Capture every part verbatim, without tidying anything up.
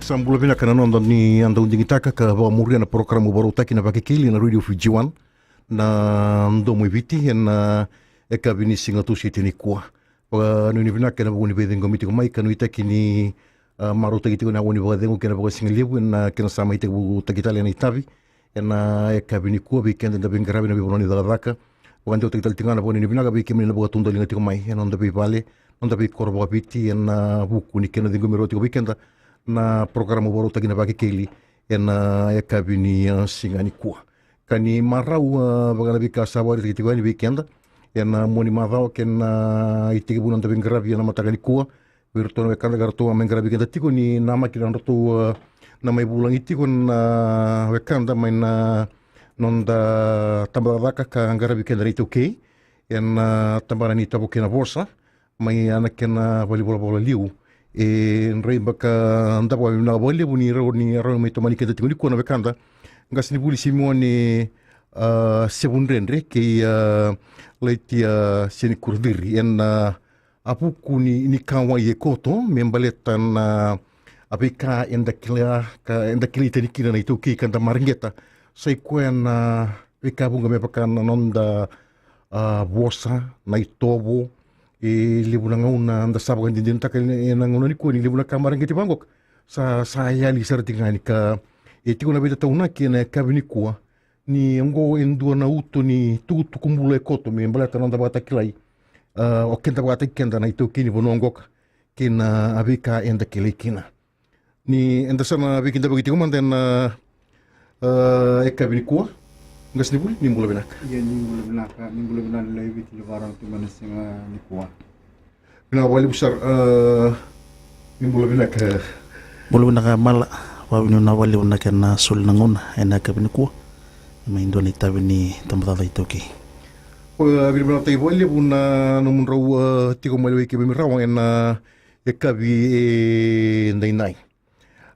Sa bula vinaka na noda ni a dau digitaka ka vakamuria na porokaramu vakarautaki na Vakekeli ena Radio Fiji One, na Domo i Viti, ena yakavi ni siga Tusiti nikua. Vakanuinui vinaka ena vuku ni veiciqomi tiko mai, ka nuitaki ni, a, marautaki tiko na aua ni vakacegu kei na vakasigalevu ena kena sa mai tekivutaki tale na itavi ena yakavi nikua vei keda eda veiqaravi ena veivanua ni cakacaka. Vakadewataki tale tiko ga na vakanuinui vinaka vei kemuni na vakatudaliga tiko mai ena noda veivale, noda veikoro vakaviti, ena vuku ni kena ciqomi rawa tiko vei keda na porokaramu vakarautaki na Vakekeli ena yakavi ni, a, siga nikua. Ka ni marau, a, vaka na veika sa vakaraitaki tiko yani vei keda ena mua ni macawa kei na itekivu ni noda veiqaravi ena mataka nikua, vei iratou na wekada ka ratou a mai qaravi keda tiko, ni namaki na nodratou, a, na mai vulagi tiko na wekada mai na noda tabacakacaka ka qaravi keda na iTaukei ena, a, tabana ni tavo kei na vosa mai na kena valenivolavola liu. E drai beka da vakavinavinaka vakalevu ni rau, ni rau mai tomani keda tiko nikua na wekada, Qasenivuli Simione, a, Sevudredre kei, a, Laitia Senikura Ciri, ena, a, vuku ni, ni kauwai e koto me baleta na, a, veika eda kila, ka eda kilai tani kina na iTaukei ka da mareqeta. Sa i koya na veika vuqa me vaka na noda, a, vosa, na itovo. E levu na gauna da sa vakadinadinataka ena gauna nikua ni levu na ka mareqeti vaqo ka sa, sa yali sara tiko ga yani ka e tiko na veitataunaki ena yakavi nikua, ni oqo e dua na uto ni tukutuku bula e koto me baleta na noda vakatakilai, a, o keda vakataki keda na iTaukei ni vanua oqo ka kei na veika eda kilai kina. Ni eda sa na veikidavaki tiko mada ena, a, yakavi nikua. Qasenivuli, ni bula vinaka. Ia, ni bula vinaka, ni bula vinaka na lewe i Viti ni vakarorogo tiko mai na siga nikua. Vinaka vakalevu sara, a, ni bula vinaka. Bula vinaka Mala, vakavinavinaka vakalevu na kena soli na gauna ena yakavi nikua mai dua na itavi ni tabacakacaka iTaukei. Vakavinavinakataki vakalevu na nomudrau, a, tiko mai lewai keimami rawa ena yakavi edaidai.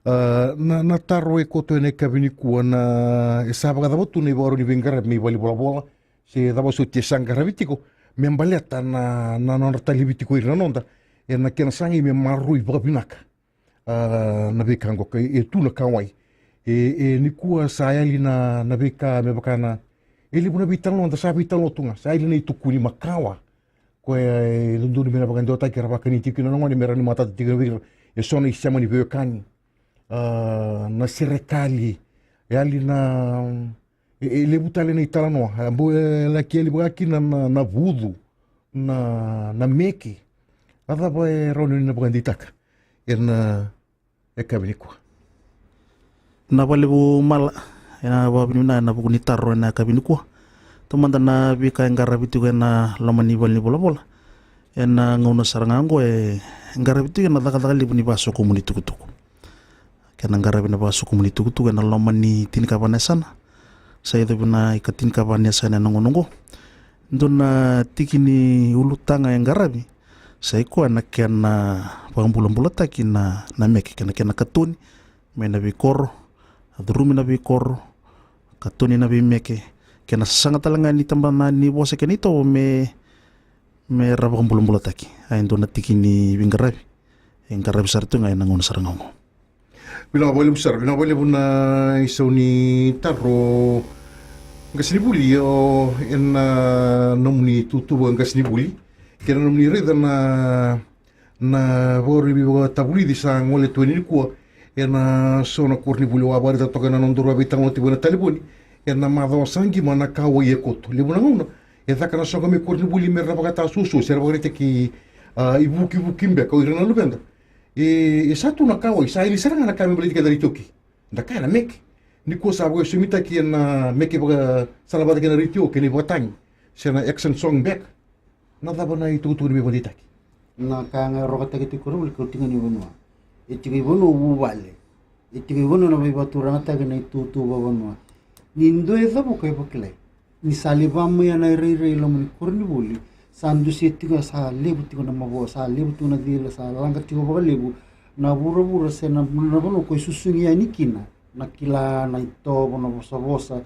A, na, na taro e koto ena yakavi nikua na, e sa vakacava tu na ivakarau ni veiqaravi me ivalavala se cava soti e sa qaravi tiko me baleta na, na nodra talevi tiko ira na noda ena kena sa qai me maroroi vakavinaka, a, na veika oqo ka e tu na kauwai. E, e nikua sa yali na, na veika me vaka na, e levu na veitalanoa da sa veitalanoa tu ga, sa yali na itukuni makawa. Koya e dodonu me na vakadewataki, era vakani tiko kina na gone me rawa ni matata tiko vei ira eso na isema ni veiwekani, a, na serekali. E yali na, e, e levu tale na italanoa, a, bau e laki yali vaka kina na, na vucu, na, na meke. A cava e rawa ni na vakadeitaka ena yakavi nikua? Vinaka vakalevu Mala, ena vakavinavinaka ena vuku ni taro ena yakavi nikua. Taumada na veika e qaravi tiko ena loma ni valenivolavola ena gauna sara ga oqo e qaravi tiko ena cakacaka levu ni vakasokumuni tukutuku. Kena qaravi na vakasokumuni tukutuku ena loma ni tinikava na yasana, sa yaco vina ika tinikava na yasana ena gauna oqo. Dua na tiki ni ulutaga e qaravi sa i koya na kena vakabulabulataki na, na meke, kei na kena katoni mai na veikoro, a curumi na veikoro, katoni na veimeke, kei na sasaga tale ga ni tabana ni vosa kei na itovo me, me ra vakabulabulataki. A, e dua na tiki ni veiqaravi e qaravi sara tu ga ena gauna sara ga oqo. Vinaka vakalevu sara, vinaka vakalevu na isau ni taro Qasenivuli, o, ena nomuni tutuva Qasenivuli, kei na nomuni raica na, na vakarau ni veivakatavulici sa gole tu yani nikua ena so na koronivuli. Au a vakaraitaka toka ena nodaru a veitalanoa tiko ena talevoni ena macawa sa qima na kauwai e koto. Levu na gauna e caka na soqo mai koronivuli me ra vakatasuasua se ra vakaraitaki, a, ivukivuki beka o ira na luveda. E, e sa tu na kauwai, sa yali sara ga na ka me baleti keda na iTaukei. Da kaya na meke. Nikua sa vakaisomitaki ena meke vakasalavata kei na retio kei na ivakatagi se na action song beka. Na cava na itukutuku ni veivakadeitaki? Na ka ga e rokataki tiko koronivuli, kauti ga ni vanua. E tiko i vanua vuvale. E tiko i vanua na veivakaturagataki na itutu vakavanua. Ni dua e cavuka e vakilai. Ni sa lai vamai na irairai i loma ni koronivuli, sa dusia tiko, sa levu tiko na mavoa, sa levu tiko na cila, sa laga tiko vakalevu na vuravura se na, na vanua ko e susugi yani kina na kila, na itovo, na vosavosa.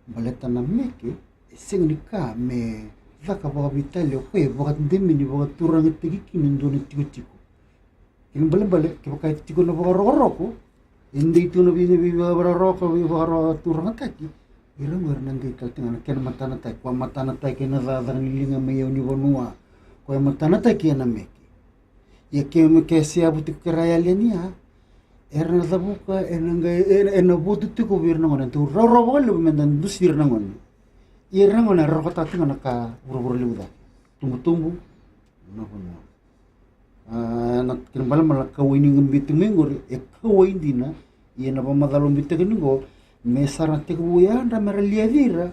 Baleta na meke e sega ni ka me caka vakaveitalia o koya e vakademeni vakaturagataki kina e dua na tikotiko. Kena ibalebale, kevaka e tiko na vakarokoroko, E dei tu na vei, vei, vei, vei, vei, vei, vei, turagataki. Ira qo era na dei tale tiko ga na kena matanataki. Koya matanataki ena cakacaka ni liga mai yau ni vanua. Koya matanataki ena meke. Ia ke me ke seavu tiko kei ira yali yani ya, era na cavuka, ena qai, ena, ena votu tiko vei ira na gone. Dau rawarawa vakalevu me da dusi ira na gone. Ia ira na gone era rokataka tiko ga na ka vuravura levu cake. Tubutubu, na vanua. A, na kena balebale na kauwai ni biuta mai qori, e kauwai dina, ia na vakamacala au biuta kina qo, me sa ra tekivu yadra me ra liaci ira,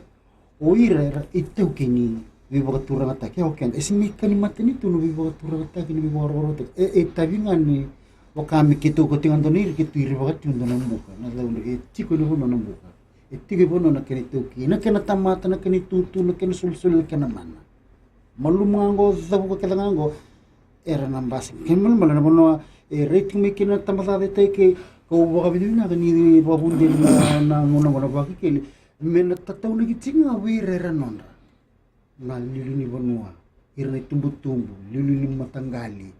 o ira era itaukei ni veivakaturagataki, e o keda. E sega ni ka ni matanitu na veivakaturagataki, na veivakarokorokotaki. E, e tavi ga ni vaka me keitou kauta ga dua na ira, keitou ira vakatiko dua na buka, na caudre, e tiko ena vanua na buka. E tiko e vanua na kena itaukei, na kena tamata, na kena itutu, na kena solisoli, na kena mana. Malumu ga qo, cavuka kece ga qo, era na basika. Kena malumalumu na vanua e rai tiko mai kina na tabacakacaka e tai kei, kau vakavinavinaka ni vakavuderi na, na gauna qo na Vakekeli. Me na tataunaki tiko ga vei ira era nodra. Na liuliu ni vanua, ira na itubutubu, liuliu ni mataqali.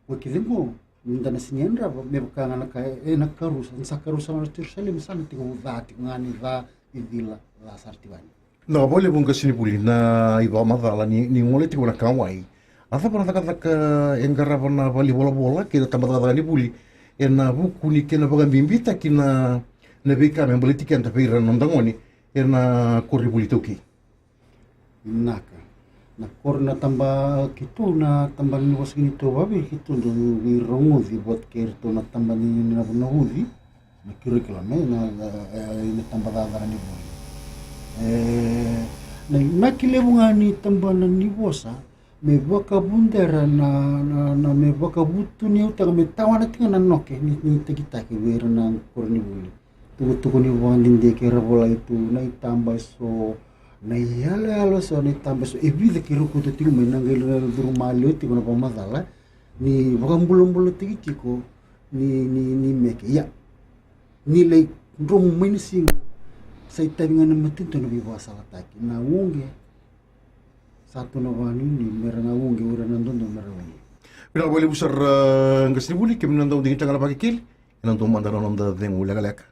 Oi kece qo, ni da na sega ni yadrava, me vaka ga na ka, e na karusa, ni sa karusa ga na Jerusalemi, sa na tiko ca tiko ga ni ca, ni cila, ca sara tiko yani. Na vakalevu qasenivuli na ivakamacala ni, ni gole tiko na kauwai. A cava na cakacaka e qarava na valenivolavola kei na tabacakacaka ni vuli ena vuku ni kena vakabibitaki na, na veika me baleti keda vei ira na noda gone ena koronivuli iTaukei? Vinaka. Na koro na taba, keitou na tabana ni vosa keitou vaviri, keitou dau veirogoci vata kei iratou na tabana ni, ni, na, na uci. Na curriculum, e, na, na, e, na tabacakacaka ni vuli. E, na inaki levu ga ni tabana ni vosa, me vakavudera na, na, na, me vakavutuniyautaka, me tawana tiko ga na noke ni, ni takitaki vei ira na koronivuli. Tukutuku ni vakadidike era volai tu, na itaba eso, na iyaloyalo eso, na itaba eso. E vica keirau kauta tiko mai, na qai curu maliwa tiko na vakamacala ni vakabulabulataki tiko ni, ni, ni meke. Ia, ni lai dromu mai na siga, sa itavi ga na matanitu na veivakasalataki. Na uqe, sa tu na vakanuinui me ra na uqe, o ira na dodonu me ra uqe. Vinaka vakalevu sara, e, qasenivuli, kemuni na dau digitaka na Vakekeli, ena dua mada na noda cegu lekaleka.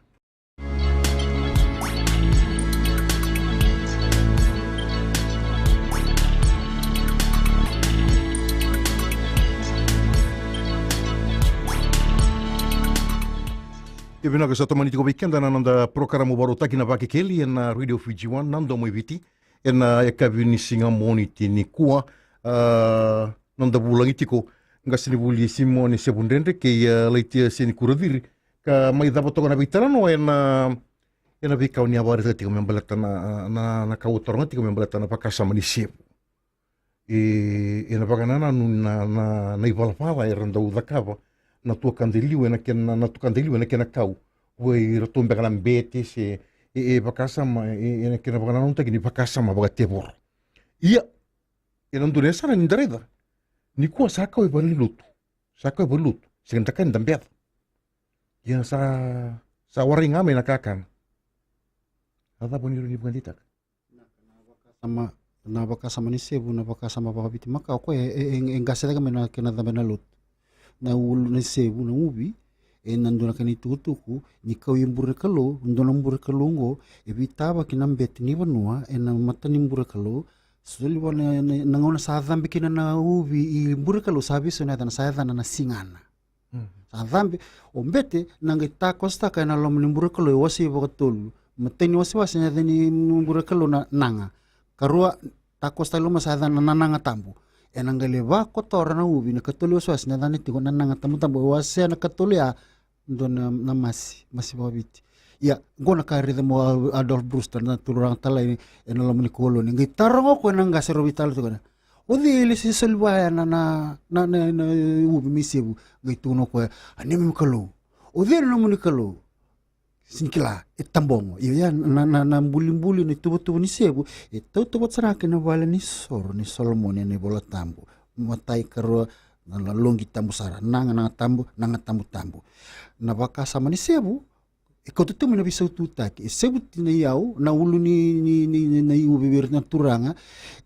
Ia vinaka, sa tomani tiko vei keda na noda porokaramu vakarautaki na Vakekeli ena Radio Fiji One, na Domo i Viti, ena yakavi ni siga Moniti nikua. A, noda vulagi tiko qasenivuli Simone Sevudredre kei, a, Laitia Senikura Ciri, ka mai cava toka na veitalanoa ena, ena veika o ni a vakaraitaka tiko me baleta na, na, na ka au taroga tiko me baleta na vakasama ni sevu. E, ena vakanananu na, na, na ivalavala era dau cakava na tuakada e liu ena kena, na tuakada e liu ena kena kau. Vei iratou beka na bete se, e, e vakasama, e, ena kena vakanananutaki ni vakasama vakatevoro. Ia, ena dua na yasana ni da raica, nikua sa kau e valenilotu. Sa kau e valenilotu. Sega ni da kaya ni da beca. Ia sa, sa warai ga mai na kakana. A cava ni rawa ni vakadeitaka? Na vakasama, na vakasama ni sevu, na vakasama vakaviti makawa, o koya e, e, e, e qase cake mai na kena cabe na lotu. Na ulu ni sevu, na uvi, ena dua na kena itukutuku ni kau i bure ni Kalou, dua na bure ni Kalou oqo, e veitavaki na bete ni vanua ena mata ni bure ni Kalou. Soli vua na, na, na gauna sa cabe kina na uvi i bure ni Kalou, sa veisau na yacana, sa yacana na sigana. Mm. Sa cabe, o bete na qai takosotaka ena loma ni bure ni Kalou e wasei vakatolu. Matai ni wasewase na yaca ni bure ni Kalou na naga. Karua, takosotaka e loma, sa yacana na nanaga tabu. Ena qai lai vakotora na uvi, na ikatolu ni wasewase na yacana tiko na naga tabutabu. E wasea na ikatolu ya, dua na, na masi, masi vakaviti. Ia, qo na ka e raica mai o Adolf Brewster, na turaga talai ena loma ni koloni. Qai taroga o koya na qase, rau veitalanoa tiko kina. O cei e lesi soli vaya na, na, na, na, na uvi me sevu? Qai tukuna o koya, a neimami Kalou. O cei na nomuni Kalou? Sega ni kila, e tabogo. Io, ia na, na, na bulibuli, na ituvatuva ni sevu e tautauvata sara ga kei na vale ni soro nei Solomoni ena iVola Tabu. Matai, karua, na, na loqi tabu sara, naga, naga tabu, naga tabutabu. Na vakasama ni sevu e kauta tu mai na veisaututaki. E sevuti na iyau, na ulu ni, ni, ni, ni, na iuvi vei ira na turaga.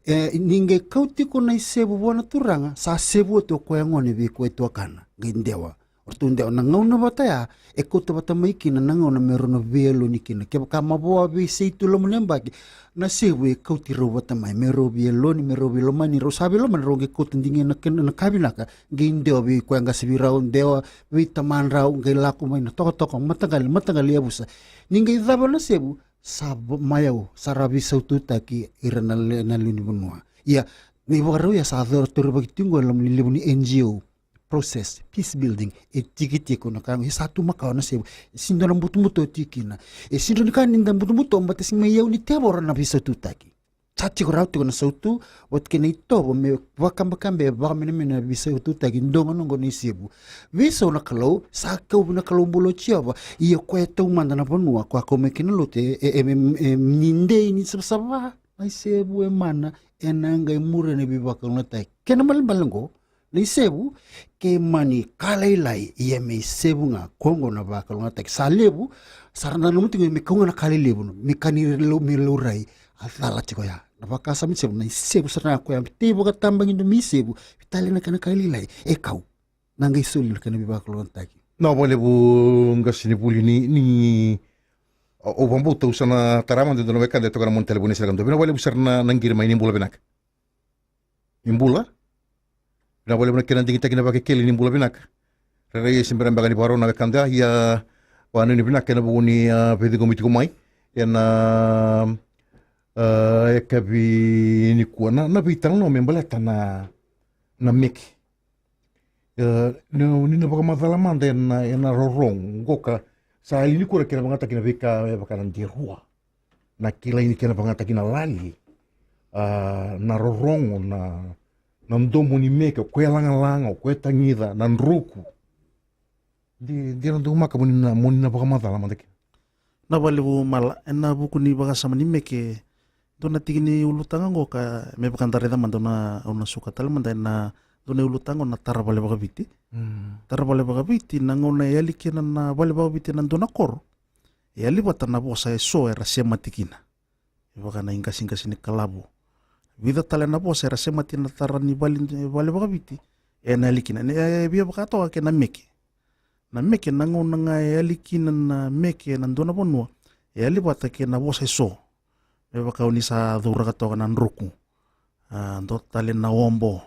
E, ni qai kau tiko na isevu vua na turaga, sa sevu oti o koya gone vei koya tuakana, qai dewa. O ratou dewa na gauna vata ya, e kauta vata mai kina na gauna me rau na veiyaloni kina. Kevaka mavoa veisei tu loma ni yabaki, na sevu e kauti rau vata mai me rau veiyaloni, me rau veilomani, rau sa veilomani, rau qai kauta digi na kena, na ka vinaka, qai dewa vei koya qase vei rau, dewa vei tamadrau, qai lako mai na tokatoka, mataqali, mataqali yavusa. Ni qai cava na sevu, sa va-, mayau, sa ra veisaututaki ira na le-, na lewe ni vanua. Ia, na ivakarau ya sa cora taurivaki tiko qo e loma ni levu ni N G O process, peace building, e tiki tiko na ka, e sa tu makawa na sevu, e sega ni dua na butobuto tiko kina. E sega ni ka ni da butobuto, baleta sega mai yau ni tevoro na veisaututaki. Sa tiko rawa tiko na sautu, vata kei na itovo me vakabakabe, vakamenamena na veisaututaki, dua ga na oqo na isevu. Veisau na Kalou, sa kau vei na Kalou bula o Jiova, ia koya e taumada na vanua, koya kau mai kina lotu, e, e, e, e, e, ni dei ni savasava, na isevu e mana, ena qai muria na veivakalougatataki. Kena ibalebale oqo, na isevu, ke mani ka lailai, ia me isevu ga, ko oqo na vakalougatataki. Sa levu, sa ra nanuma tiko me kau ga na ka lelevu, me ka ni lau-, me laurai, a cala tiko ya. Na vakasama ni sevu, na isevu sara ga koya, tei vakatabagi dua me isevu, vitali na kena ka lailai, e kau. Na qai soli na kena veivakalougatataki. Na vakalevu qasenivuli ni, ni, o, o vakabauta au sa na tara mada e dua na wekada e toka na money talevoni sara ka dua. Vinaka vakalevu sara na, na qiri mai, ni bula vinaka. Ni bula. Vinaka vakalevu na kena digitaki na Vakekeli, ni bula vinaka. Rairai e se bera beka ni vakarau na wekada, ia vakanuinui vinaka ena vuku ni, a, veiciqomi tiko mai. Ena, a, yakavi nikua na, na veitalanoa me baleta na, na meke. E, ni, ni na vakamacala mada ena, ena rorogo, qoka, sa yali nikua na kena vakayagataki na veika me vaka na derua. Na kilai ni kena vakayagataki na lali, a, na rorogo, na, na domo ni meke, o koya lagalaga, o koya tagica, na droku. Di, di na dau maka mo ni na, mo ni na vakamacala mada kina. Na vakalevu Mala, ena vuku ni vakasama ni meke, dua na tiki ni ulutaga oqo ka me vaka da raica mada, au na, au na suka tale mada ena dua na ulutaga na tara vale vakaviti. Mm. Tara vale vakaviti, na gauna e yali kina na vale vakaviti ena dua na koro, e yali vata na vosa eso era semati kina. E vaka na iqasiqasi ni kalavo. Vica tale na vosa era semati na tara ni vale, vale vakaviti, ena yali kina. E, e via vaka toka kei na meke. Na meke, na gauna ga e yali kina na meke ena dua na vanua, e yali vata kei na vosa eso. Me vaka o ni sa cauraka toka na droku, a, dua tale na obo,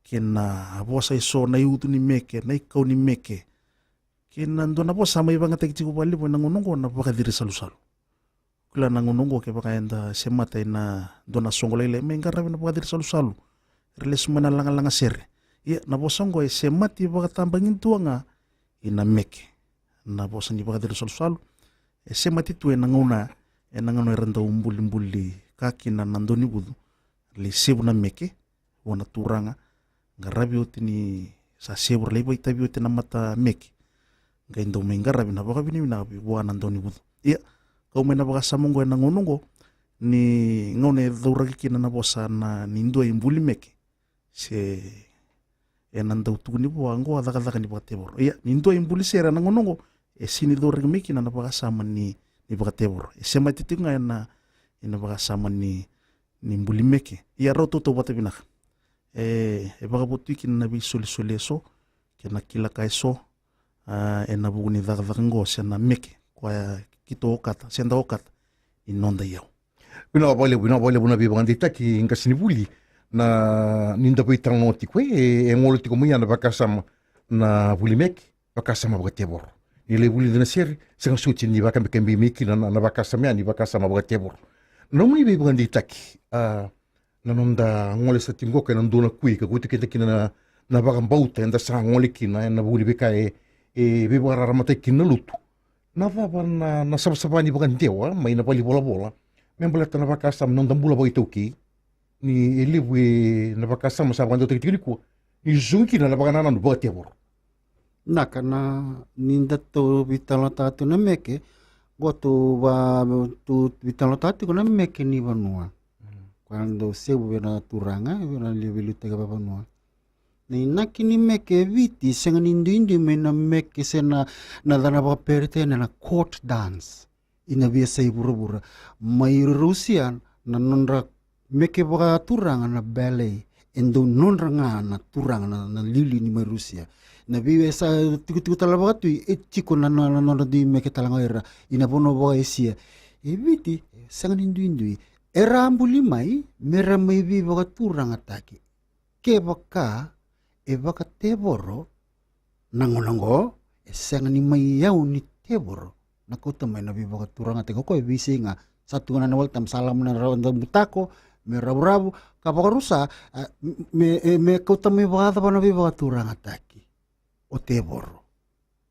kei na vosa eso, na iucu ni meke, na ikau ni meke. Kei na dua na vosa mai vakayagataki tiko vakalevu ena gauna oqo na vakaciri salusalu. Kila na gauna oqo kevaka eda semata ina dua na soqo lailai me qaravi na vakaciri salusalu. Era lesu mai na lagalaga sere. Ia, na vosa oqo e semati vakatabagi dua ga ina meke. Na vosa ni vakaciri salusalu e semati tu ena gauna, ena gauna era dau bulibuli ka kina na dau ni vucu. Era lai sevu na meke vua na turaga, qaravi oti ni sa sevu, ra lai vakaitavi oti na mata meke. Qai dau mai qaravi na vakavinavinaka vua na dau ni vucu. Ia, kau mai na vakasama oqo ena gauna oqo, ni gauna e cauraki kina na vosa na ni dua e buli meke, se ena dau tukuni vua oqo a cakacaka ni vakatevoro. Ia, ni dua e buli sere ena gauna oqo, e sega ni cauraki mai kina na vakasama ni, ni vakatevoro. E semati tiko ga ena, ena vakasama ni, ni buli meke. Ia, rau tautauvata vinaka. E, e vakavotui kina na veisolisoli eso kei na kila ka eso, a, ena vuku ni cakacaka oqo se na meke koya keitou okata, se da okata, i noda iyau. Vinaka vakalevu, vinaka vakalevu na veivakadeitaki, qasenivuli. Na, ni da veitalanoa tiko, e, e gole tiko mai ya na vakasama na vuli meke, vakasama vakatevoro. Ni lai vulica na sere, sega soti ni vakabekabe mai kina na, na vakasama ya ni vakasama vakatevoro. Na nomuni veivakadeitaki, a, na noda gole sa tiko qo ena dua na kui ka kauti keda kina na, na vakabauta eda sa gole kina ena vuku ni veika e, e veivakararamataki kina na lotu. Na cava na, na savasava ni vakadewa mai na valenivolavola me baleta na vakasama na noda bula vakaitaukei, ni e levu e na vakasama sa vakadewataki tiko nikua, ni susugi kina na vakanananu vakatevoro. Na ka na, ni da tou veitalanoataka tu na meke, qo tou va, tou veitalanoataka tiko na meke ni vanua. Mm. Koya na dau sevu vei na turaga, vei na lewe veiliutaki vakavanua. Na inaki ni meke e Viti, sega ni duidui mai na meke se na, na cana vakaperitania na court dance. Ina veiyasai vuravura. Mai Rusia, na nodra meke vakaturaga na ballet. E dau nodra ga na turaga na, na liuliu ni mai Rusia. Na vei e sa tikotiko tale vakatui, e tiko na, na, na nodra dui meke tale ga ira i na vanua vaka Esia. E Viti, e sega ni duidui. Era a buli mai me ra mai veivakaturagataki. Kevaka e vakatevoro na gauna oqo, e sega ni mai yau ni tevoro na kauta mai na veivakaturagataki. O koya e veisei ga, sa tukuna na iVolatabu, sa lako mai na rau da butako me ravuravu, ka vakarusa, a, me, e, me kauta mai vakacava na veivakaturagataki? O tevoro.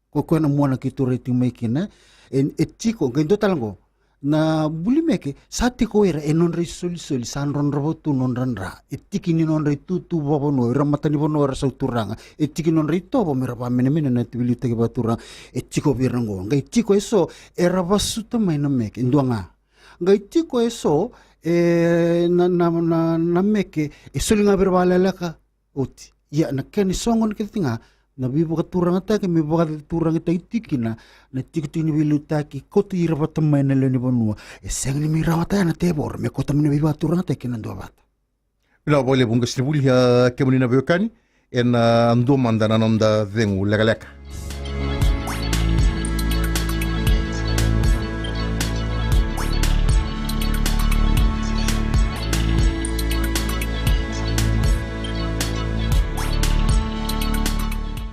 Ko koya na mua na keitou rai tiko mai kina. E, e tiko, qai dua tale oqo. Na buli meke, sa tiko ira e nodra isolisoli, sa drodrova tu nodra dra. E tiki ni nodra itutu vakavanua, ira matanivanua era sau turaga. E tiki ni nodra itovo me ra vakamenemene na veiliutaki vakaturaga. E tiko vei ira oqo. Qai tiko eso, era vasuta mai na meke, dua ga. Qai tiko eso, e, na, na, na, na meke, e soli ga vei ira vakaleleka, oti. Ia, na kena isoqoni kece ga, na veivakaturagataki, me vakaturagataki tiko kina na tikotiko ni veiliutaki, kauta ira vata mai na lewe ni vanua. E sega ni mai rawata ya na tevoro me kauta mai na veivakaturagataki kina dua vata. Vinaka vakalevu qasenivuli, a, kemuni na veiwekani, ena dua mada na noda cegu lekaleka.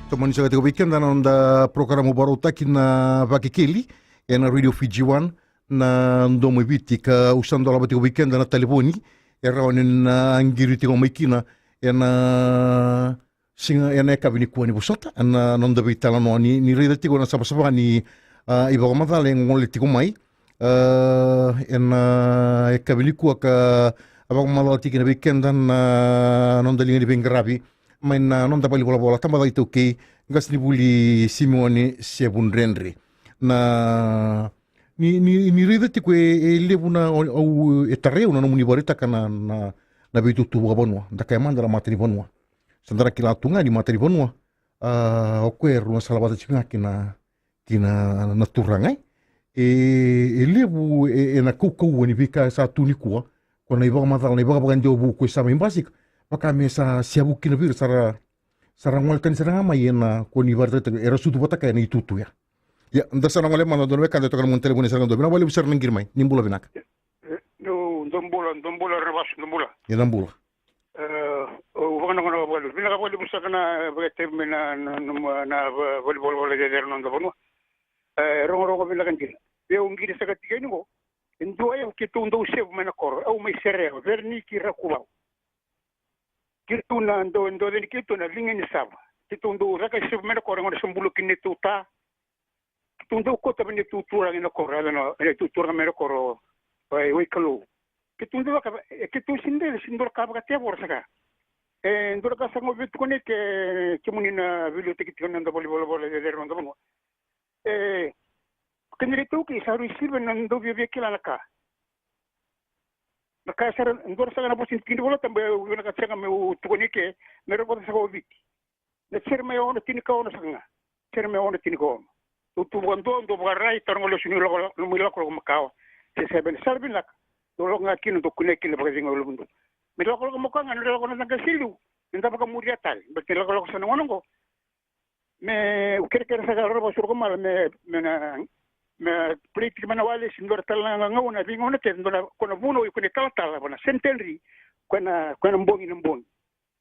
Tomani saka tiko vei keda na noda porokaramu vakarautaki na Vakekeli ena Radio Fiji One, na Domo i Viti, ka au sa dolava tiko vei keda na talevoni e rawa ni na qiri tiko mai kina ena siga, ena yakavi nikua ni vosota, ena noda veitalanoa. Ni, ni raica tiko na savasava ni, a, ivakamacala e gole tiko mai, a, ena yakavi nikua ka a vakamacala tiko kina vei keda na noda liga ni veiqaravi mai na noda valenivolavola, tabacakacaka iTaukei, qasenivuli Simione Sevudredre. Na, ni, ni, ni raica tiko e, e levu na, au, au, e tarai au na nomuni vakaraitaka na, na, na veitutu vakavanua, da kaya mada na matanivanua. Sa da na kila tu ga ni matanivanua, a, o koya e rau na sala vata tiko ga kina, kina na turaga, e. E, e levu, e, ena kaukauwa ni veika sa tu nikua, ko na ivakamacala, na ivakavakadewa vou ko e sa mai basika, vaka me sa seavu kina vei ira, sa ra, sa ra gole tani sara ga mai ena, ko ni vakaraitaka, era sucu vata kaya na itutu ya. Ia, da sa na gole mada, dua na wekada e toka na nomuni talevoni, sa ra ga dua. Vinaka vakalevu sara na qiri mai, ni bula vinaka. E, dou, dou bula, dou bula, ra vasu, dou bula. Ia, na bula. E, au vakanakonako vakalevu. Vinaka vakalevu saka na vakaitavi mai na, na, na, na va-, valenivolavola cecere na noda vanua. E, rogorogo vinaka dina. Au qiri saka tiko yani qo. E dua, au keitou dau sevu mai na koro. Au mai Serau, Vereniki Rakuvau. Keitou na dau, dau ceni keitou na liga ni sava. Keitou dau caka sevu mai na koro, gauna sa bula kina neitou ta. Keitou dau kauta mai neitou turaga ina koro, e na, neitou turaga mai na koro, e, Waikalou. Keitou dau vaka, e, keitou sega ni, sega ni dua na ka vakatevoro saka. E dua na ka saka au via tukuna ke, kemuni na veiliutaki tiko na noda valenivolavola cecere na noda vanua. E, kena iTaukei sa rui sivi na dau viavia kila na ka. Na ka sara, dua saka na vosa ni tiki ni Volatabu, e vinaka saka meu tukuna ke, me rogoca saka o Viti. Na Jeremaia ono tinikaono saka ga. Jeremaia ono tinikaono. Dou tu vakadua, dou vakarai, taroga lesu ni lako, nomu ilakolako makawa. Se sega ni sala vinaka, dou lako ga kina, dou kunea kina vakacegu e lomamudou. Me lakolako makawa ga, na lakolako na qaqa se liu, me da vakamuria tale. Baleta ni lakolako sa na gauna oqo. Me, au kerekere saka, rau vakasuraka mala me, me na, me play tiko mai na wale, se dua tale na gauna, veigauna kece, dua na, ko na vunau, ko na italatala, ko na centenary, ko na, ko na bogi, na bogi.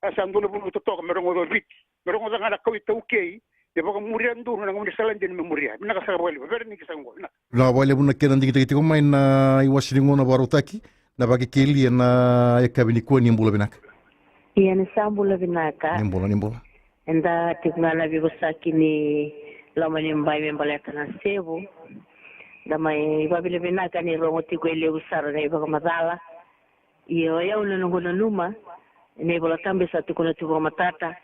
A sa dua na vunau totoka me rogoca o Viti, me rogoca ga na kawa iTaukei, me vakamuria donu na gauna ni sala dina me muria. Vinaka saka vakalevu, Vereniki saka oqo, vinaka. Vinaka vakalevu na kena digitaki tiko mai na iwase ni gauna vakarautaki na Vakekeli ena yakavi nikua, ni bula vinaka. Ia, ni sa bula vinaka. Ni bula, ni bula. Eda tiko ga na veivosaki ni loma ni bai me baleta na sevu. Da mai vavinavinaka ni rogo tiko e levu sara na ivakamacala. Io, o yau na noqu nanuma, na iVolatabu e sa tukuna tu vakamatata,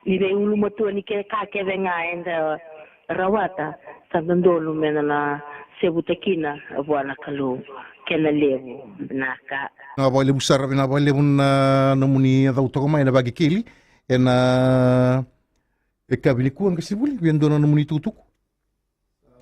ni vei ulumatua ni ke-, ka kece ga eda rawata, sa dodonu me da na sevuta kina vua na Kalou. Kena levu, vinaka. Vinaka vakalevu sara, vinaka vakalevu na nomuni yacau toka mai na Vakekeli ena yakavi nikua, qasenivuli, via dua na nomuni itukutuku.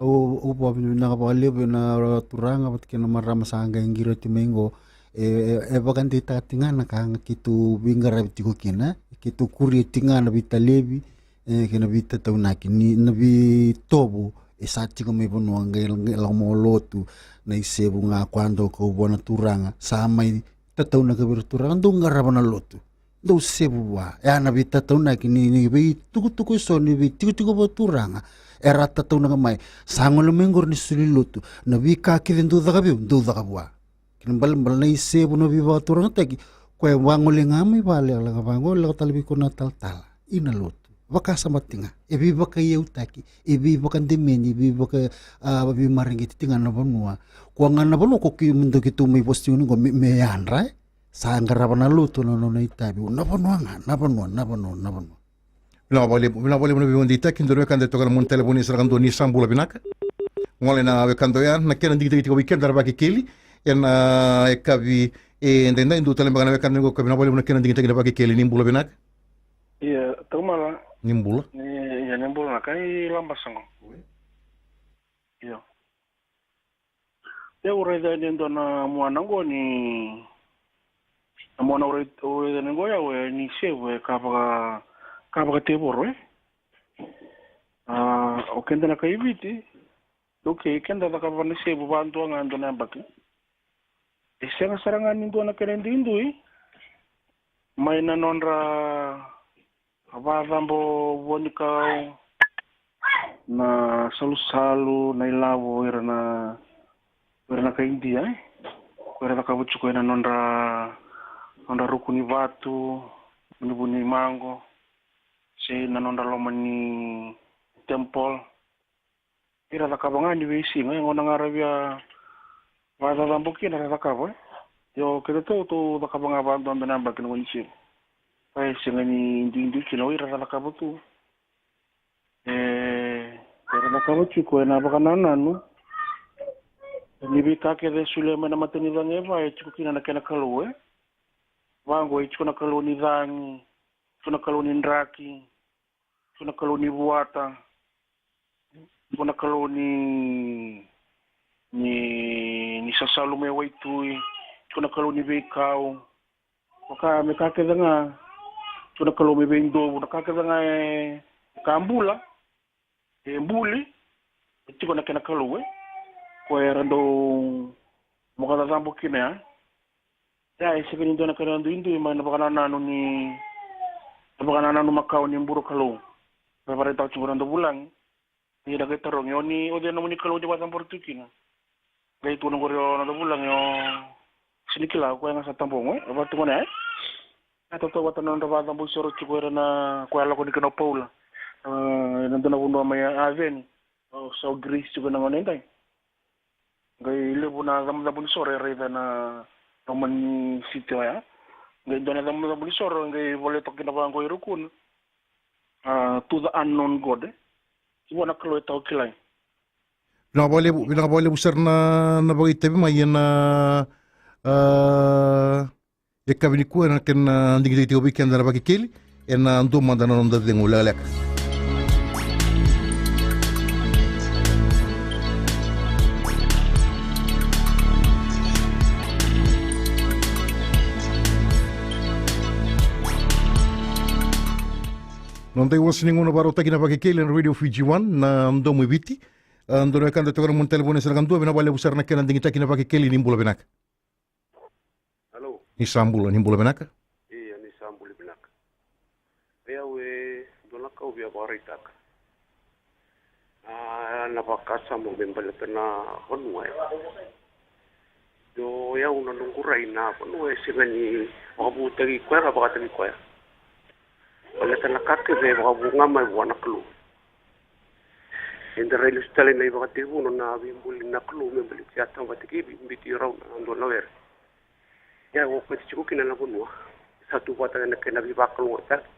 Au, au vakavinavinaka vakalevu ena turaga vata kei na marama sa qai qiri oti mai qo. E, e, e vakadeitaka tiko ga na ka ga keitou veiqaravi tiko kina, keitou kuria tiko ga na veitalevi, e, kei na veitataunaki ni na veitovo e sa tiko mai vanua, qai, qai lako mai lotu, na isevu ga ko a dau kau vua na turaga, sa mai tataunaka vei ira turaga, dou qarava na lotu, dou sevu vua. E a na veitataunaki ni, ni veitukutuku eso ni veitikotiko vakaturaga era tataunaka mai. Sa gole mai qori ni soli lotu, na veika kece dou caka vei au, dou caka vua. Kena balebale na isevu na veivakaturagataki, koya vagole ga mai vale, lako vagole, lako tale vei koya na talatala ina lotu. Vakasama tiko ga, e veivakaiyautaki, e veivakademeni, e veivaka, a, veimareqeti tiko ga na vanua. Koya ga na vanua ko keitou, keitou mai vosa tiko ni qo me, me yadra, e. Sa qarava na lotu na nona itavi, na vanua ga, na vanua, na vanua, na vanua. Vinaka vakalevu, vinaka vakalevu na veivakadeitaki. Dua na wekada e toka na mona talevoni, sa ra ka dua, ni sa bula, vinaka. Gole na wekada oya, na kena digitaki tiko vei keda na Vakekeli ena yakavi edaidai. Dua tale beka na wekada qo, ka vinaka vakalevu na kena digitaki na Vakekeli, ni bula, vinaka. Ia, taumala. Ni bula. Ni, ia, ni bula, na kai Labasa qo. Io. Ia, au raica ni dua na muana qo ni, na muana au rai-, au raica ni qo, ia, e ni sevu, e ka vaka, ka vakatevoro, e. A, o keda na kai Viti, okay, keda cakava na sevu vadua ga dua na yabaki. E sega sara ga ni dua na kena duidui mai na nodra vacabo vuanikau, na salusalu, na ilavo, ira na, ira na kai Idia, e. Ko ira cakava tiko ena nodra, nodra ruku ni vatu, vunivuni maqo, se na nodra loma ni temple. Ira cakava ga ni veisiga, e, gauna ga ra via vacacabo kina ra cakava, e. Io, keitou tou cakava ga vadua dua na yabaki na gauna ni siga. Ka e sega ni duidui kina o ira ra cakava tu. E, era cakava tiko ena vakanananu ni veika kece e solia mai na matanicagi e va e tiko kina na kena kalou, e. Vaqo e tiko na kalou ni cagi, tiko na kalou ni draki, tiko na kalou ni vuata, tiko na kalou ni, ni, ni sasalu mai waitui, tiko na kalou ni veikau. Vaka me ka kece ga, tiko na kalou me veidovu, na ka kece ga e ka bula, e buli, e tiko na kena kalou, e. Ko era dau vakacacabo kina ya. Ia, e sega ni dua na kena duidui mai na vakanananu ni, na vakanananu makawa ni bula kalou. Me vakaraitaka tiko na noda vulagi. Ni na qai tarogi, o ni, o cei na nomuni kalou ni vakacabora tu kina? Qai tukuna qori o noda vulagi, o, sega ni kila, o koya ga sa tabogo, e, e vakatukuna, e. A tautauvata na nodra vakacabo isoro tiko era na, koya lako ni kina o Paula. A, ena dua na vanua mai Aveni. O sa o Greece tiko na gauna edai. Qai levu na cabocabo ni soro e raica na loma ni siti oya. Qai dua na cabocabo ni soro qai voleka toka kina vaqo i rukuna. A, to the unknown God, e. Vua na kalou e tau kilai. Vinaka vakalevu, vinaka vakalevu sara na, na vakaitavi mai ena, a, yakavi nikua, ena kena digitaki tiko vei keda na Vakekeli, ena dua mada na noda cegu lekaleka. Noda iwase ni gauna vakarautaki na Vakekeli ena Radio Fiji One, na Domo i Viti. A, dua na wekada e toka na mona talevoni, sa na ka dua, vinaka vakalevu sara na kena digitaki na Vakekeli, ni bula vinaka. Alo. Ni sa bula, ni bula vinaka. Ia, ni sa bula vinaka. Vei au e dua na ka au via vakaraitaka. A, na vakasama me baleta na vanua, e. Io, o yau na noqu rai, na vanua e sega ni vakavutaki koya ka vakataki koya. Baleta na ka kece e vakavu ga mai vua na Kalou. Eda rai lesu tale na ivakatekivu na veibuli na Kalou me baleti Atama vata kei Ivi, biuti rau na dua na were. Ia e okati tiko kina na vanua, sa tu vata na kena veivakalougatataki.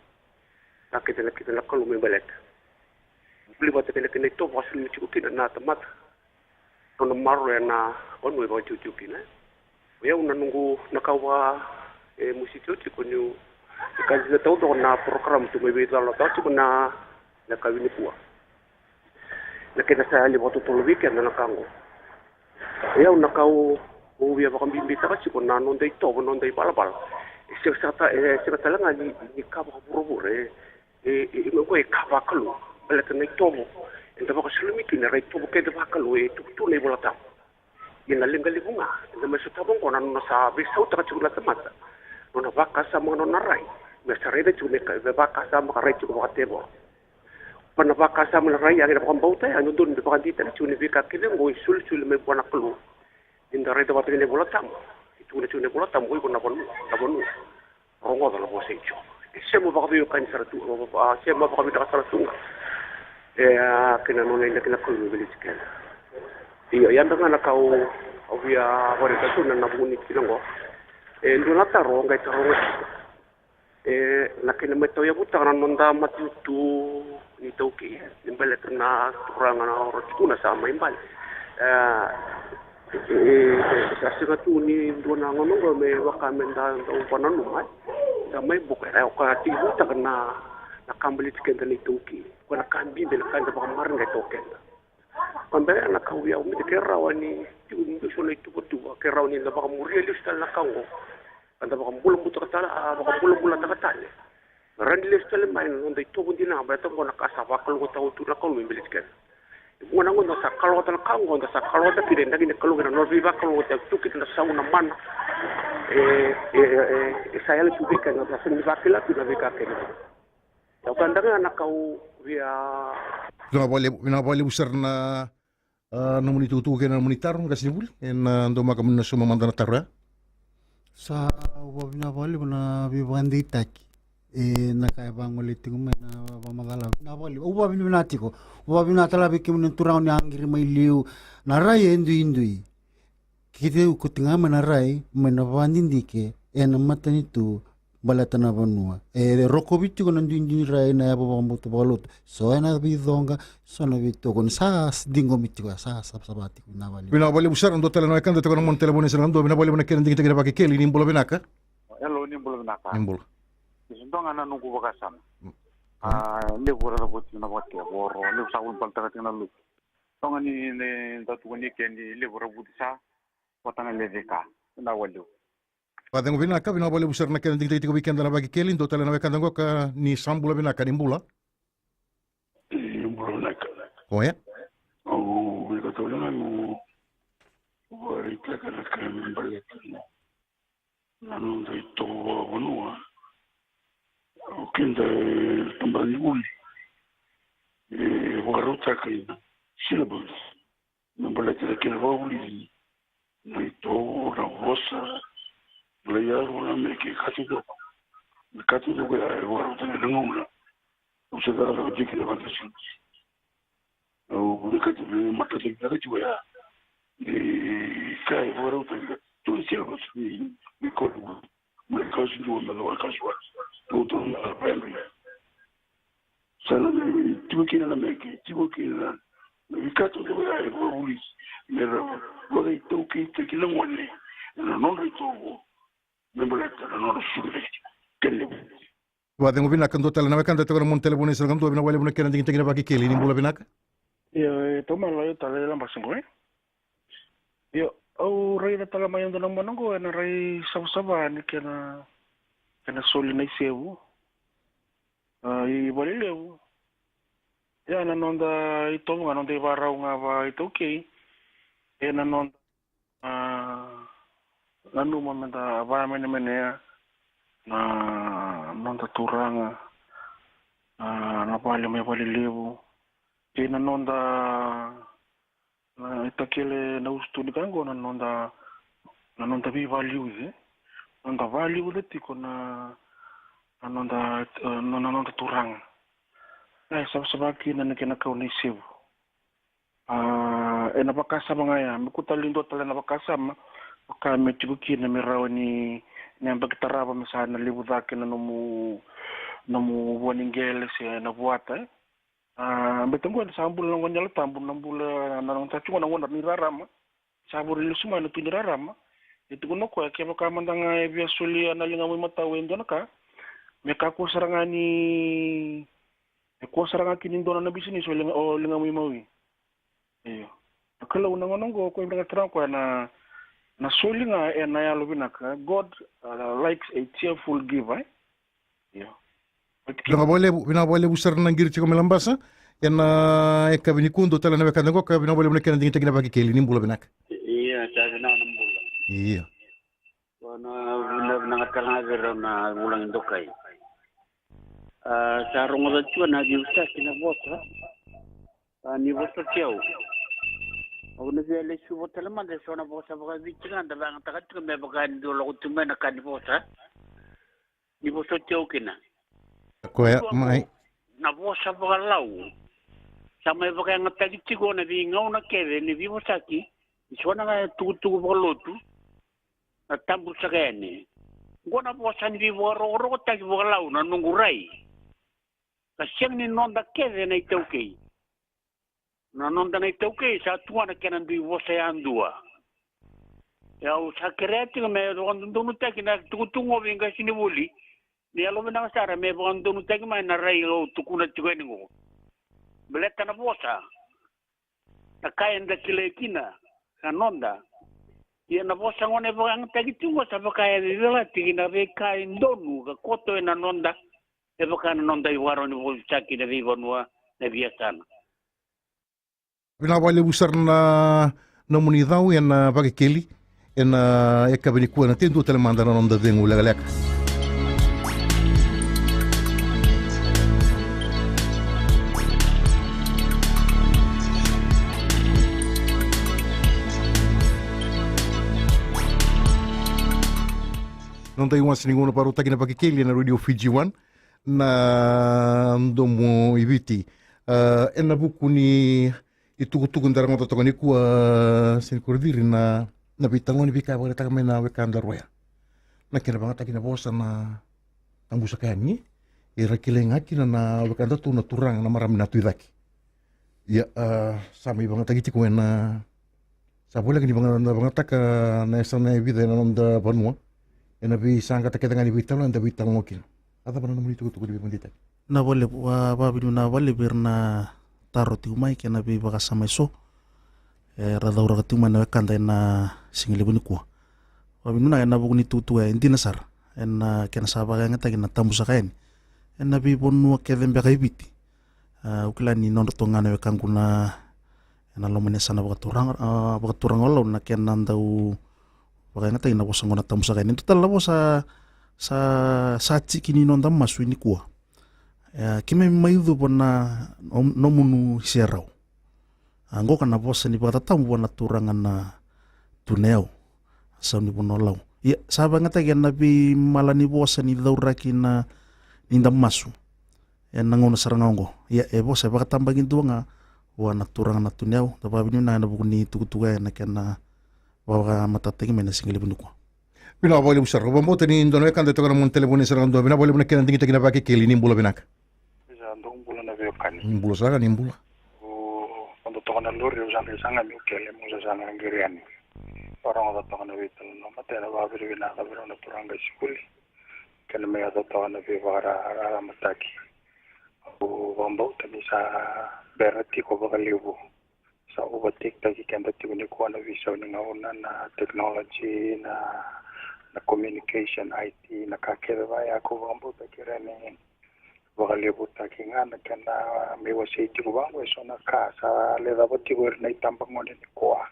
Sa kece na kece na Kalou me baleta. Vuli vata kei na kena itovo ka soli tiko kina na tamata. Nona maroroya na vanua e vakatiotio kina. O yau na noqu na ka au vaka, e, mositi au tiko niu, e, ka dina taucoko na program tu mai veitalanoataka tiko na, na ka vinikua. Na kena sa yali vakatotolo vei keda na ka oqo. O yau na ka au Au via vakabibitaka tiko na noda itovo, noda ivalavala. E sega saka ta-, e sega tale ga ni, ni ka vakavuravura, e, e, e, e, e ka vakalou. Baleta na itovo, eda vakasulumi tu na itovo kece vakalou e tukutuku na iVolatabu. Ia na leqa levu ga eda mai sotava oqo na nona sa veisautaka tiko na tamata, nona vakasama, nona rai. Me sa raica tiko me ka, me vakasama ka rai tiko vakatevoro. Pa na vakasama, na rai, ia na vakabauta, ia dodonu me vakadeitaki tiko na veika kece oqo e solisoli mai vua na Kalou. Nida raica vata kei na iVolatabu. E tukuna tiko na iVolatabu, oi ko na vanua, na vanua. Rogoca na vosa i Jiova. E sema vakaveiwekani sara tu, a, sema vakavinaka sara tu ga. E, a, kei na nona inaki na Kalou me baleti keda. Ia, ia beka ga na ka au, au via vakaraitaka tu na, na vuku ni tikina oqo. E dua na taro, qai taro ga. E, na kena mai tauyavutaka na noda matanitu ni iTaukei, ni baleta na turaga na ora tukuna sa mai bale. E, e, e, sa sega tu ni dua na gauna oqo me vaka me da, da dau vakananuma, e. Da mai buka, e, o ka tekivutaka na, na ka baleti keda na iTaukei. Ko na ka bibi, na ka eda vakamarautaka toka keda. Ka beka na ka au via, au mita ke rawa ni, tiko ni so na ituvatuva, ke rawa ni da vakamuria lesu tale na ka oqo. Ka da vakabulabutaka tale, a, vakabulabulataka tale. Rawa ni lesu tale mai na noda itovo dina, baleta oqo na ka sa vakalougatataka tu na Kalou me baleti keda. E vuqa na gauna da sa kalougata na ka oqo, da sa kalougata kina, e dagi ni Kalou kina, nona veivakalougatataki tu kina na sau, na mana. E, e, e, e sa yali tu vei keda, da sa sega ni vakila tu na veika kece. Au ka daga na kau via. Vinaka vakalevu, vinaka vakalevu sara na, a, nomuni tukutuku kei na nomuni taro, qasenivuli. Ena, a, daumaka moni na sauma mada na taro ya. Sa, au vakavinavinaka vakalevu na veivakadeitaki. E, na ka e vagolei tiko mai na vakamacala. Vinaka vakalevu. Au vakavinavinaka tiko. Au vakavinavinaka tale vei kemuni na turaga ni a qiri mai liu. Na rai e duidui. Keitou kauta ga mai na rai mai na vakadidike ena matanitu baleta na vanua. E rokovi tiko na duidui ni rai na yavu vakabauta vakalotu. So ena veicoqa, so na veitokoni. Sa s-, ciqomi tiko, sa savasava tiko na vale. Vinaka vakalevu sara, dua tale na wekada e tiko ena mona telefoni, sa na dua, vinaka vakalevu na kena digitaki na Vakekeli, ni bula vinaka. Hello, ni bula vinaka. Ni bula. Ni sa dua ga na noqu vakasama. Mm. A, levu era cavuti na vakatevoro, levu sa vakabalataka tiko na lotu. Toga ni, ni da tukuni ke ni levu ra vuti sa vata ga le cika. Vinaka vakalevu. Vakacegu vinaka, vinaka vakalevu sara na kena digitaki tiko vei keda na Vakekeli, dua tale na wekada qo ka ni sa bula vinaka, ni bula. Ni bula vinaka. Oya. Au vinaka tale ga, au vakaraitaka na ka me baleta na na noda itovo vakavanua. O keda e tabana ni vuli e vakarautaka na syllabus me baleta na kena vakavulici na itovo, na vosa, na iyaro, na meke, ka taucoko. Na ka taucoko ya e vakarautaka ena gauna. Au se cakacaka tiko kina vata. Au vinakata me matata vinaka tiko ya. Ni ka e vakarautaka tu na syllabus ni, ni college. Mai class dua me caka class one. Tou tou na primary. Sa na me tiko kina na meke, tiko kina na veika taucoko ya e vakavulici. Me ra vakaitaukeitaki na gone ena nodra itovo. Me baleta na nodra sucu. Kena levu. Vakacegu vinaka, dua tale na wekada e tiko ena mona telefoni, sa na dua, vinaka vakalevu na kena digitaki na Vakekeli, ni bula vinaka. Io, e, Tomala, io tale Labasa qo, e? Io, au raica tale mai e dua na mona qo, ena rai savasava ni kena, kena soli na isevu. A, i Valelevu. Ia na noda itovo ga, noda ivakarau ga vakaitaukei. Ena noda a, nanuma meda vakamenemenea na noda turaga, a, na vale mai Valelevu, kei na noda, na itakele na usutu ni ka qo na noda, na noda veivakaliuci, noda vakaliuca tiko na, na noda, e, na, na noda turaga. Na e savasava kina na kena kau na isevu. A, ena vakasama ga ya, me kua tale ni dua tale na vakasama, vaka me tiko kina me rawa ni, ni yabaki tarava me sa na levu cake na nomu, nomu vua ni qele se na vuata, e. A, baleta qo ena sa bula na gone ni Yalo Tabu, na bula na, na, na, tiko na gone ni rarama, sa vuri lesu mai na tu ni rarama, e tukuna o koya, kevaka mada ga e via solia na ligamu imatau e dua na ka, me kakua sara ga ni, e kua sara ga kina ni dua na bisinisi o liga, o ligamu imawi. Io. Na Kalou na gauna oqo, o koya vinakata sara ga o koya na, Na soli ga ena yalo vinaka. God, uh, likes a cheerful giver, eh? Io. Vinaka vakalevu, vinaka vakalevu sara na qiri tiko mai Labasa. Ena yakavi nikua dua tale na wekada qo ka vinaka vakalevu na kena digitaki na Vakekeli. Ni bula vinaka. Ia, sa vinaka na bula. Ia. Ko na vinaka, vinaka tale ga vei rau na vulagi dokai. A, sa rogoca tiko na veiusaki na vosa. A, ni vosoti au. Au na via lesuva tale mada eso na vosa vakaviti ga da vakayagataka tiko me vaka ni dua lako tu mai na ka ni vosa. Ni vosoti au kina. Koya mai. Na vosa vakalau sa mai vakayagataki tiko na veigauna kece ni veivosaki. Ni so na ka tukutuku vakalotu. Na tabu saka yani. Qo na vosa ni veivakarokorokotaki vakalau na noqu rai. Ka sega ni noda kece na iTaukei. Na noda na iTaukei sa tu ga na kena dui vosa yadua. E au sa kerea tiko me vakadodonutaki na tukutuku qo vei qasenivuli. Ni yalo vinaka sara me vakadodonutaki mai na rai au tukuna tiko yani qo. Baleta na vosa. Na ka eda kilai kina, ka noda. Ia na vosa gona e vakayagataki tiko sa vaka e veivelati ki na veika e donu ka koto ena noda, e vaka na noda ivakarau ni vosa ki na veivanua, na veiyasana. Vinaka vakalevu sara na nomuni cau ena Vakekeli. Ena yakavi nikua ena te dua tale mada na noda cegu lekaleka. Noda iwase ni gauna vakarautaki na Vakekeli ena Radio Fiji One, na Domo i Viti. A, ena vuku ni itukutuku da rogoca toka nikua, Seni Korociri, na, na veitalanoa ni veika e vakaraitaka mai na wekada ruaya. Na kena vakayagataki na vosa na tabu saka yani, era kilai ga kina na wekadatou na turaga na marama na tu i cake. Ia, a, sa mai vakayagataki tiko ena, sa voleka ni vaka, na vakayagataka na yasana e vica ena noda vanua, ena veisaqata kece ga ni veitalanoa eda veitalanoa kina. A cava na nomuni itukutuku ni veivakadeitaki? Na vakalevu, a, vakavinavinaka vakalevu vei ira na taro tiko mai kei na veivakasama eso era cauraka tiko mai na wekada ena sigalevu nikua. Vakavinavinaka ena vuku ni tukutuku e dina sara ena kena sa vakayagataki na tabu saka yani ena veivanua kece beka i Viti. A, au kila ni nodratou ga na wekaqu na ena loma ni yasana vakaturaga, a, vakaturaga o Lau na kena dau vakayagataki na vosa qo na tabu saka yani. Dua tale na vosa sa, sa tiki ni noda masu nikua. E, keimami mai cuva na nom-, nomunu iserau. A, qo ka na vosa ni vakatatabu vua na turaga na Tuneyau, sau ni vanua o Lau. Ia, sa vakayagataki ena veimala ni vosa ni cauraki na, ni da masu ena gauna sara ga oqo. Ia, e vosa e vakatabakidua ga vua na turaga na Tuneyau. Da vakavinavinaka ena vuku ni tukutuku ena kena vakamatatataki mai na sigalevu nikua. Vinaka vakalevu sara. Au vakabauta ni dua na wekada e toka na mona telefoni sara ga dua. Vinaka vakalevu na kena digitaki na Vakekeli, ni bula vinaka. Sa dou bula na veiwekani. Ni bula sara, ni bula. O, o da toka na lori, au sa qai saga meu kele, meu sa saga qiri yani. Varogoca toka na veitalanoa, matena vakavinavinaka vei rau na turaga qai sikuli. Kena mai yaco toka na veivakaramataki. Au vakabauta ni sa bera tiko vakalevu. Sa overtake-taki keda tiko nikua na veisau ni gauna, na technology, na, na communication, I T, na ka kece vaya, ko vakabauta kere ni vakalevutaki ga na kena mai wasei tiko vaqo eso na ka sa lecava tiko ira na itabagone nikua.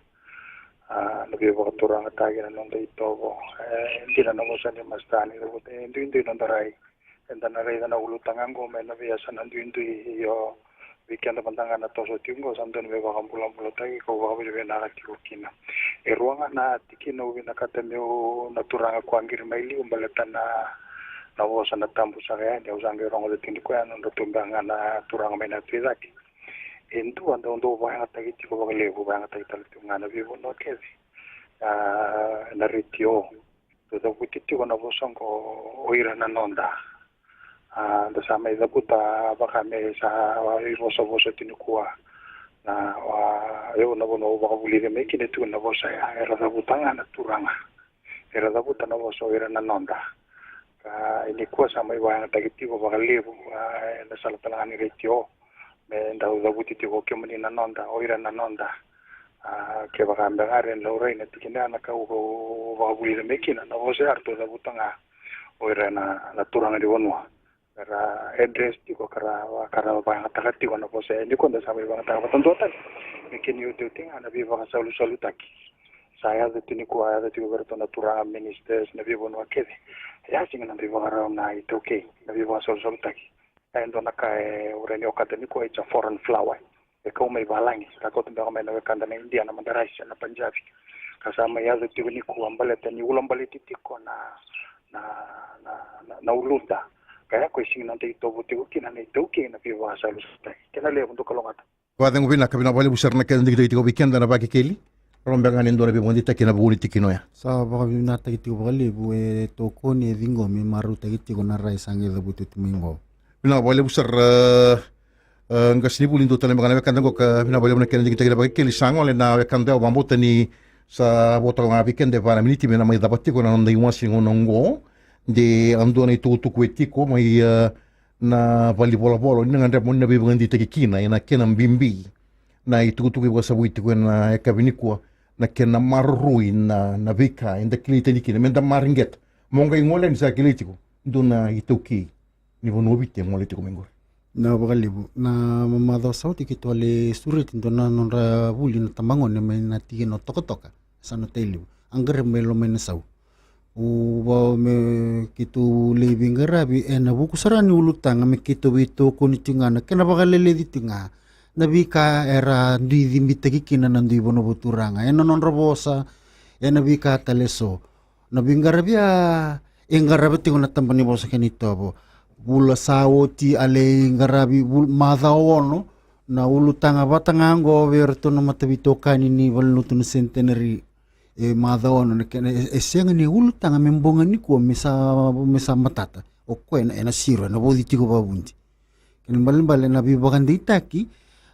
A, na veivakaturagataki na noda itovo. E, dina na vosa ni masitani, e duidui noda rai. Eda na raica na ulutaga qo mai na veiyasana duidui, io, vei keda mada ga na toso tiko qo sa dua na veivakabulabulataki ko vakavinavinaka tiko kina. E rua ga na tikina au vinakata meu na turaga ko a qiri mai liu baleta na, na vosa na tabu saka yani, au sa qai rogoca tiko ni koya nodratou beka ga na turaga mai na tu i cake. E dua dau dau vakayagataki tiko vakalevu, vakayagataki tale tiko ga na veivanua kece. A, na retio. Dau cavuti tiko na vosa oqo o ira na noda. A, da sa mai cavuta vaka me sa ivosavosa tiko nikua. Na, a, au na vanua au vakavulica mai kina tiko na vosa ya, era cavuta ga na turaga. Era cavuta na vosa o ira na noda. Ka, e nikua sa mai vakayagataki tiko vakalevu, a, ena sala tale ga ni retio. Me dau cavuti tiko o kemuni na noda, o ira na noda. A, kevaka beka era laurai na tikina ya, na ka au vakavulica mai kina, na vosa ya ratou cavuta ga o ira na, na turaga ni vanua. Era address tiko ka ra, ka ra vakayagataka tiko na vosa ya nikua, da sa mai vakayagataka vata duatani. Me kena iotioti ga na veivakasalusalutaki sa yaco tiko nikua, yaco tiko vei iratou na turaga ministers, na veivanua kece. Ya sega ni nodra ivakarau na iTaukei, na veivakasalusalutaki. E dua na ka e, o ira ni okata nikua, it's a foreign flower. E kau mai valagi, ka kauta beka mai na wekada na India, na Madarasi, na Punjabi. Ka sa mai yaco tiko nikua baleta ni ulabaleti tiko na, na, na, na, na uluda. Ka ya ko e sega ni nodra itovo tiko kina na iTaukei, na veivakasalusalutaki. Kena levu, dou kalougata. Vakacegu vinaka, vinaka vakalevu sara na kena digitaki tiko vei keda na Vakekeli. Rau beka ga ni dua na veivakadeitaki ena vuku ni tikina oya. Sa vakavinakataki tiko vakalevu, e tokoni, e ciqomi, e marautaki tiko na rai sa qai cavuti oti mai qo. Vinaka vakalevu sara, e, e, qasenivuli, dua tale beka na wekada qo, ka vinaka vakalevu na kena digitaki na Vakekeli. Sa gole na wekada, au vakabauta ni sa vo toka ga vei keda e va na miniti me na mai cava tiko na noda iwase ni gauna oqo. De a dua na itukutuku e tiko mai, e, na valenivolavola, ni na gadreva mo ni na veivakadeitaki kina ena kena bibi. Na itukutuku e vakasavui tiko ena yakavi nikua, na kena maroroi na, na veika eda kilai tani kina, meda mareqeta. Mo qai gole yani sa kilai tiko, dua na iTaukei ni vanua o Viti e gole tiko mai qori. Na vakalevu, na macawa sa oti keitou a lai sureti dua na nodra vuli na tabagone mai na tikina o Tokatoka, sa na tai levu. A qaravi mai Lomainasau. Au via me keitou lai veiqaravi ena vuku sara ni ulutaga me keitou veitokoni tiko ga, na kena vakaleleci tiko ga na veika era dui cibitaki kina na dui vanua vakaturaga ena nodra vosa, ena veika tale eso. Na veiqaravi ya e qarava tiko na Tabana ni Vosa kei na iTovo. Vula sa oti a lai qaravi, vul-, macawa ono, na ulutaga vata ga oqo vei iratou na mataveitokani ni valenilotu na Centenary. E macawa ono na kena, e, e sega ni ulutaga me bogi nikua me sa, me sa matata. O koya ena, ena siro, ena vauci tiko vakavudi. Kena ibalebale na veivakadeitaki,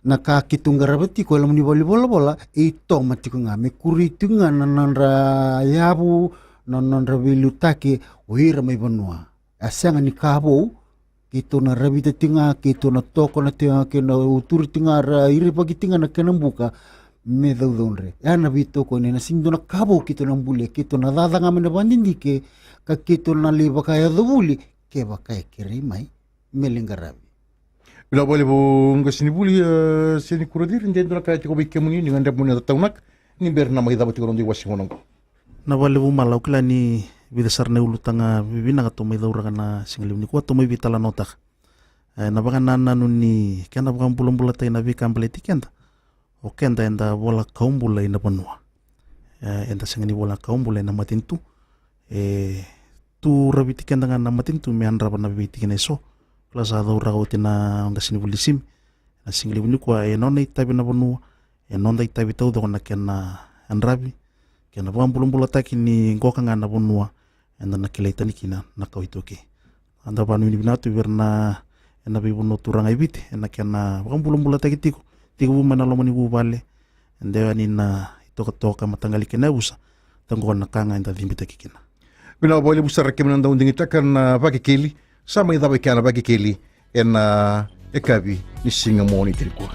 na ka keitou qarava tiko e loma ni valenivolavola, e itoma tiko ga, me kuri tiko ga na nodra yavu, na nodra veiliutaki o ira mai vanua. A sega ni ka vou, keitou na ravita tiko ga, keitou na tokona tiko ga, keitou na uturi tiko ga, ra irivaki tiko ga na kena buka me caucaudre. Ya na veitokoni, ena sega ni dua na ka vou keitou na bulia, keitou na caca ga mai na vakadidike, ka keitou na lai vakayacovuli kevaka e kerei mai me lai qaravi. Vinaka vakalevu qasenivuli, e, Seni Kuraciri, de dua na ka e tiko vei kemuni ni gadreva mo ni yaco taunaka ni bera na mai cava tiko na noda iwase ni gauna oqo. Na vakalevu Mala, au kila ni vica sara na ulutaga vivinaka tou mai cauraka na sigalevu nikua, tou mai veitalanoataka. E, na vakanananu ni kena vakabulabulataki na veika baleti keda. O keda eda vola kaubula ina vanua. E, eda sega ni vola kaubula ina matanitu. E tu raviti keda ga na matanitu me yadrava na veitikina eso. Kila sa cauraka oti na qasenivuli Simi. Na sigalevu nikua e nona itavi na vanua, e noda itavi taucoko na kena yadravi, kena vakabulabulataki ni qoka ga na vanua eda na kilai tani kina na kawa iTaukei. Eda vakanuinui vinaka tu vei ira na, ena veivanua turaga e Viti, ena kena vakabulabulataki tiko, tekivu mai na loma ni vuvale, e dewa yani na itokatoka, mataqali kei na yavusa, taqo na ka ga eda cibitaki kina. Vinaka vakalevu sara kemuni na dau digitaka na Vakekeli, sa mai cava e kea na Vakekeli ena yakavi ni siga Moniti nikua.